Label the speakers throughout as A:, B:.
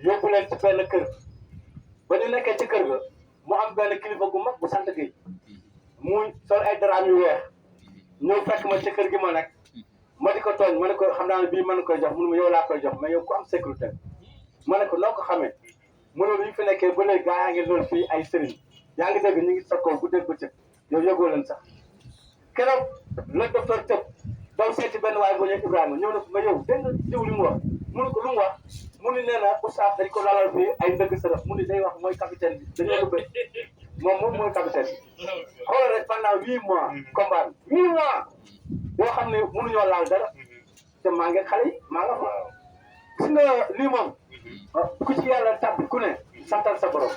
A: yóbbu leen ci benn kër ba ñu nekkee ci kër ga mu am benn kilifa gu mag bu sant Guèye mu sol ay daraam yu weex ñëw fekk ma ci kër gi ma nekk ma di ko tooñ ma ne ko xam naa ne bii mën na koy jox mënu ma yow laa koy jox mais yow ku am sécurité ma ne ko noo ko xamee mu ne bi ñu fi nekkee ba léegi gaa yaa ngi lool fii ay sëriñ yaa ngi dégg ñu ngi sa kaw bu dégg bëccëg yow yëgoo leen sax keroog le docteur tëb daw seeti benn waaye bu ñëw Ibrahima ñëw na ko ma yow dégg nga jiw li mu wax mu ne ko lu mu wax mu ni nee na oustaz dañ ko lalal fii ay ndëgg sërëf mu ni day wax mooy capitaine bi dañoo ko bëgg moom mooy capitaine bi xoolal rek pendant 8 mois combat bi 8 mois yoo xam ne mënuñoo laal dara te maa ngi xale yi maa nga fa gis nga lii moom ku ci yàlla tàbbi ku ne santal sa borom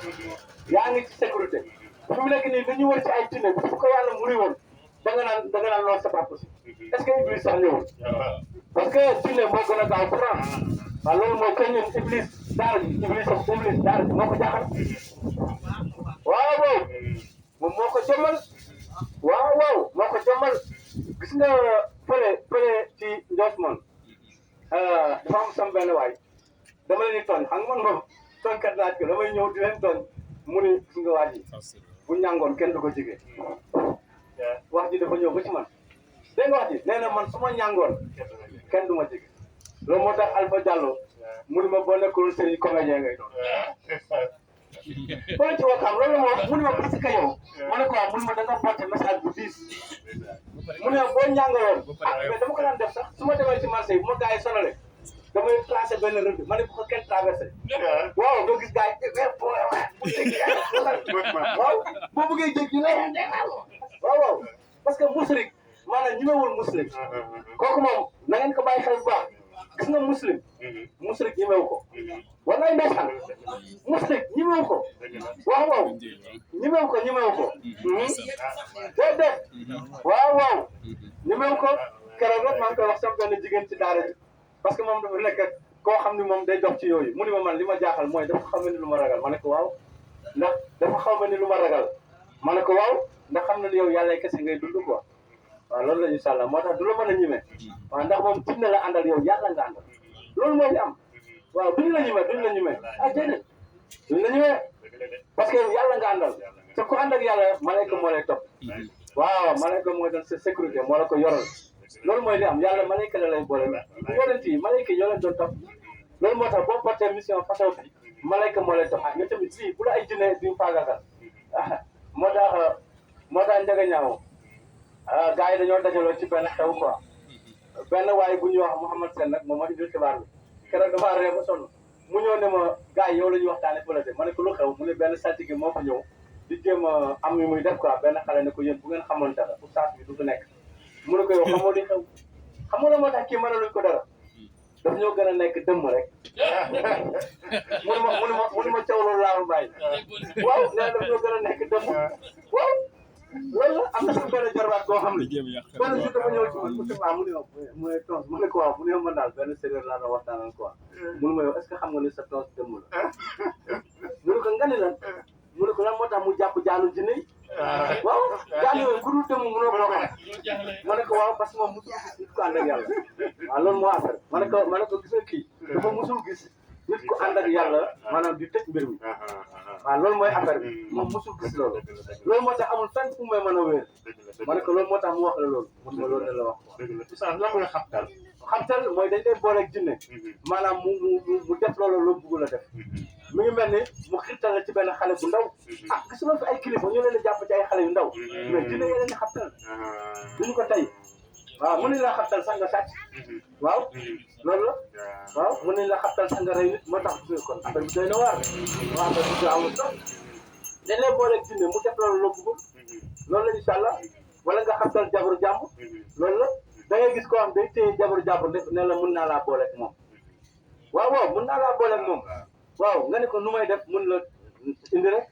A: yaa ngi ci sécurité fi mu nekk nii dañu wër ci ay tunne bu ko yàlla muri woon da nga naan lool c'est pas possible est-ce que Iblis sax ñëwul parce que tunne moo gën a gaaw Quran waaw loolu mooy que ñun Iblis daara ji Iblis daara ji moo ko jaaxal waaw waaw moom moo ko jëmmal waaw waaw moo ko jëmmal gis nga fële ci Ndiosmone dafa am sam benn waay dama leen di tooñ xam nga man moom tooñkat laaj ko damay ñëw di leen tooñ mu ni gis nga waa ji bu ñàngoon kenn du ko jege wax ji dafa ñëw ba ci man dégg nga wax ji nee na man su ma ñàngoon kenn du ma jege loolu moo tax Alpha Diallo mu ni ma boo nekkul sëriñ comédien ngay doon boo ci waxam loolu la ma wax mu ni ma parce que yow ma ne ko mu ni ma da nga porté message bu diis mu ne boo ñàngaloon mais dama ko daan def sax su ma demee ci marché yi bu ma gars yi sonale damay tracé benn rëdd ma ne bu ko kenn traversé waaw nga gis gars yi waaw boo bëggee jéggi la waaw parce que musrik maanaam ñemewul musrik kooku moom na ngeen ko bàyyi xel bu baax gis nga musrik ñemewu ko wallaay ndeysaan musrik ñemewu ko waaw ñemewu ko déedéet waaw ñemewu ko keroog rek maa ngi koy wax sama benn jigéen ci daara ji parce que moom dafa nekk koo xam ni moom day dox ci yooyu mu ni ma man li ma jaaxal mooy dafa xam ne lu ma ragal ma ne ko waaw ndax dafa xaw ma ni lu ma ragal ma ne ko waaw ndax xam na ni yow yàlla kese ngay dund quoi waaw loolu la incha allah moo tax du la mën a ñime waaw ndax moom tudd na la àndal yow yàlla nga àndal loolu moo di am waaw duñ la ñime ah déedéet duñ la ñime parce que yàlla nga àndal te ku ànd ak yàlla malayka moo lay topp waaw malayka moo doon sa sécurité moo la ko yoral loolu mooy li am yàlla malayka la lay boole yonent yi malayka ñoo leen doon topp loolu moo tax boo porté mission façon bi malayka moo lay topp ah nga tamit lii bu la ay jinne di faagagal moo tax njëga ñaaw gars yi dañoo dajaloo ci benn xew quoi benn waaye bu ñuy wax Mouhamed Sène nag moom ma indil xibaar bi keroog dafa ree ba sonn mu ñëw ne ma gars yi yow la ñuy waxtaane fële de ma ne ko lu xew mu ne benn saltige moo fa ñëw di jéem a am yu muy def quoi benn xale ne ko yéen bu ngeen xamoon dara oustaz bi du fi nekk mu ne ko yow xamoo li xew xamoo la moo tax kii mënaluñ ko dara daf ñoo gën a nekk dëmm rek mu ne ma caw loolu laa ma bàyyi waaw nee daf ñoo gën a nekk dëmm waaw loolu la am na sax benn jarbaat boo xam ne benn jour dafa ñëw ci man Moustapha mu ne tons mu ne ko waaw mu ne ma daal benn séeréer laa doon waxtaanal quoi mu ne ma yow est-ce que xam nga ni sa tons dëmm la mu ne ko nga ni lan mu ne ko lan moo tax mu jàpp jaanu jinne yi waaw jaanu yooyu ku dul dëmm mënoo ko xam ma ne ko waaw parce que moom musul gis nit ko ànd ak yàlla waaw loolu moo affaire ma ne ko gis nga kii dafa musul gis nit ko ànd ak yàlla maanaam di tëj mbir mi waaw loolu mooy affaire bi moom musul gis loolu moo tax amul fenn fu may mën a wéer ma ne ko loolu moo tax mu wax la loolu mun ma loolu la wax quoi
B: lan mooy xabtal
A: mooy dañ koy booleeg jinne maanaam mu def loolu loo bëgg la def mi ngi mel ni mu xirtal la ci benn xale bu ndaw ah gisuloo fi ay kilifa ñu leen di jàpp ci ay xale yu ndaw mais jinne yi leen di xabtal duñ ko tey waaw mën nañ la xabtal sax nga sàcc waaw loolu la waaw mën nañ la xabtal sax nga rey nit moo tax gis kon affaire bi doy na waar waaw affaire bi amul sax dañ lay booleeg jinne mu def loolu loo bëggul loolu la incha allah wala nga xabtal jabaru jàmbur loolu la da ngay gis koo xam day téye jabaru jàmbur ne la mën naa laa booleeg moom waaw mën naa laa booleeg moom waaw nga ne ko nu may def mën la indi rek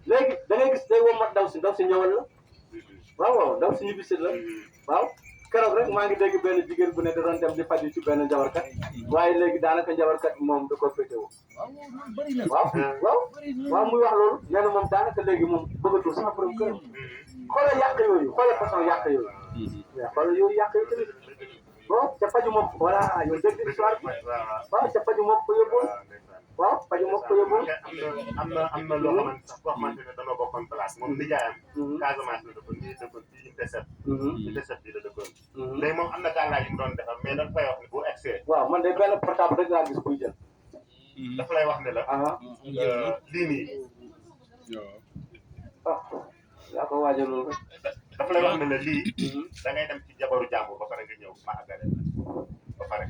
A: léegi da ngay gis day womat ndaw si ñëwal la waaw ndaw si ñibbisi la waaw keroog rek maa ngi dégg benn jigéen bu ne da doon dem di faju ci benn njabarkat waaye léegi daanaka njabarkat moom da ko féetewoo waaw muy wax loolu nee na moom daanaka léegi moom bëggatul sama borom kër xoolal yàq yooyu xoolal façon yàq yooyu mais xoolal yooyu yàq yooyu tamit bon ca faju moom voilà yow dégg histoire bi waaw ca faju moom ko yóbboon waaw faju ma ko yóbbu.
B: am na loo xamante sax boo xamante ne danoo bokkoon place moom nijaayam. Casamance la dëkkoon nii dëkkoon fii unité 7. unité 7 bii la dëkkoon. léegi moom am na gàllaay yu mu doon defar mais dafa lay wax ne bu excès.
A: waaw man de benn portable rek laa gis buy jël.
B: dafa lay wax ne la. lii nii.
A: ah yaa ko waajaloon rek.
B: dafa lay wax ne la lii. da ngay dem ci jabaru jàmbur ba pare nga ñëw ma àggale ba pare.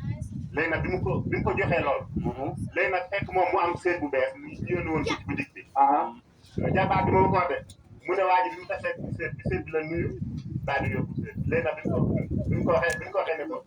B: léegi nag bi mu ko joxee lool. léegi nag fekk moom mu am seet bu bees ñu yónni woon ko ci boutique bi. jabaat bi ma ko de mu ne waa ji bi mu tasee seet bi la nuyu daal di yóbbu seet léegi nag bi ñu ko waxee ne ko